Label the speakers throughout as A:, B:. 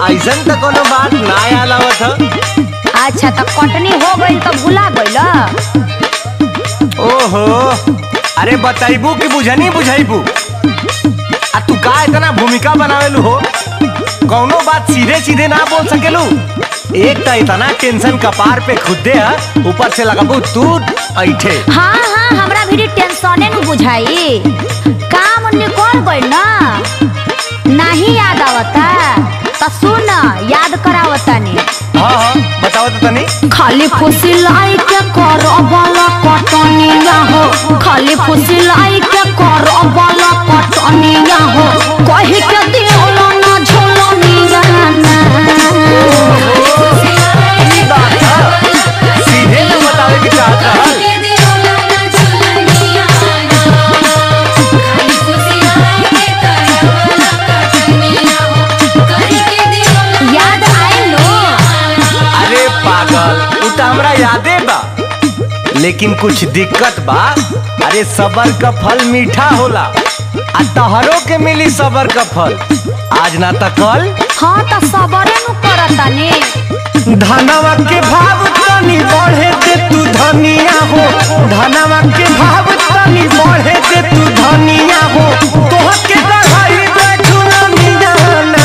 A: ऐसन तो कोनो बात ना याद आवत ह।
B: अच्छा तो कटनी हो गई तो भुला गइल।
A: ओहो, अरे बताइबू कि बुझनी बुझाइबू? आ तू का इतना भूमिका बनावेलू हो? कौनो बात सीधे सीधे ना बोल सकेलू। एक तो इतना टेंशन कपार पे खुदे है, ऊपर से लगाबू तू ऐठे।
B: हाँ हाँ, हमरा भी टेंशने न बुझाई। काम निकल गइल ना, नहीं याद आवता तो सुन, याद करावता ने।
A: हाँ हाँ बताओ तो तनी।
B: खाली फुसिलाई के करबला कटनिया हो, खाली फुसिलाई के करबला कटनिया हो, कहि के दियोला ना झोलनिया ना।
A: ई बात ह, सीधे ना बतावे के चाहत रहल।
B: याद आइल लो?
A: अरे पागल, उ तो हमरा यादे बा, लेकिन कुछ दिक्कत बा। अरे सबर का फल मीठा होला, आ तहरो के मिली सबर का फल, आज ना त कल।
B: हाँ तो सबरे नु करता ने।
A: धनवा के भाव तनी बढ़े दे तू धनिया हो, धनवा के भाव तनी बढ़े दे तू धनिया हो, तोह के गढ़ाई बैठुलनिया ना।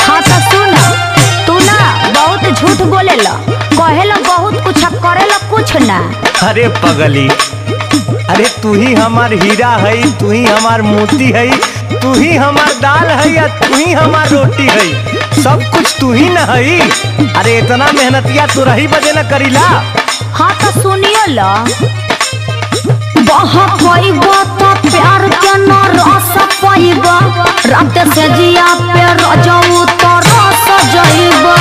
B: हाँ तो सुन, तू ना बहुत झूठ बोलेला, कहेला बहुत कुछ करेला कुछ ना।
A: अरे पगली, अरे तू ही हमार हीरा है, तू ही हमार मोती है, तू ही हमार दाल है या तू ही हमार रोटी है, सब कुछ तू ही न है। अरे इतना मेहनतिया तू रही बजे न करीला।
B: हाँ तो सुनियो ला, बहा पइबा तो प्यार के न रस पइबा, रात से जिया पे रजऊ तो रस जइबा।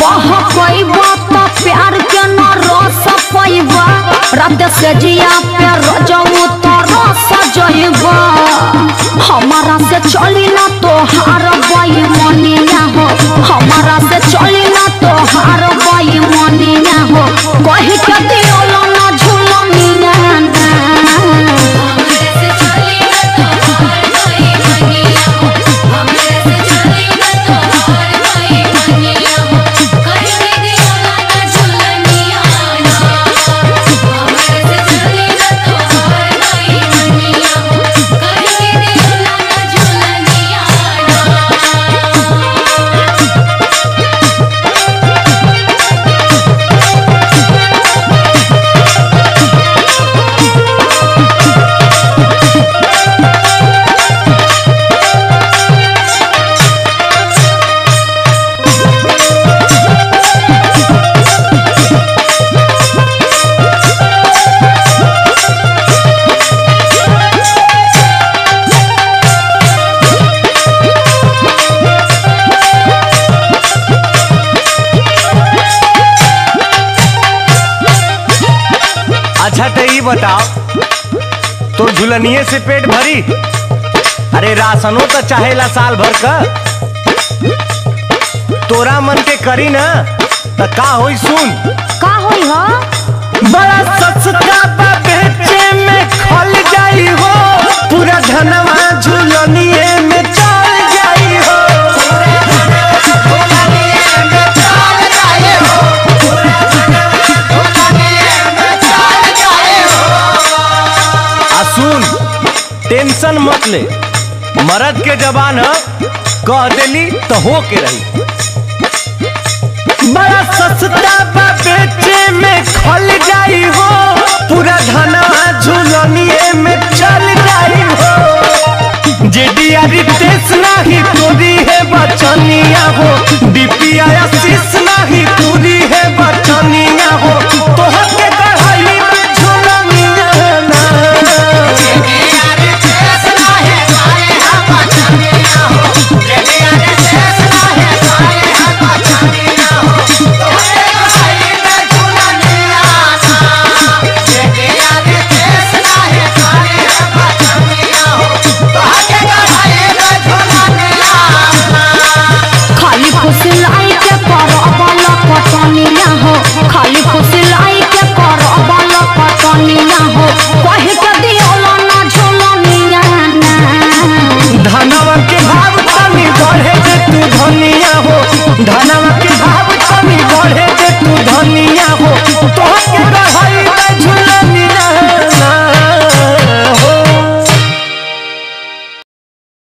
B: बहा पइबा तो प्यार के न रस पइबा, रात से जिया पे रजऊ तो रस जइबा। हमारा से चली ना तो हार बई मनिया हो, हमारा से चली ना तो हार बई मनिया हो, कहि के दियोला ना झुलनिया ना।
A: अच्छा तो ये बताओ, तो झुलनिए से पेट भरी? अरे राशनो तो चाहेला साल भर का, तोरा मन के करी ना त का होई सुन।
B: का होई हो?
A: बड़ा सस्ता बा बेचे में खल जाई हो, पूरा धनवा झुलनिए में चल जाई हो। टेंशन मत ले, मर्द के जबान ह, कह देली तो हो के रही। बड़ा सस्ता बा बेचे में खल जाई हो, पूरा धनवा झुलनिए में चल जाई हो। जेडिया रितेश नाही तोरी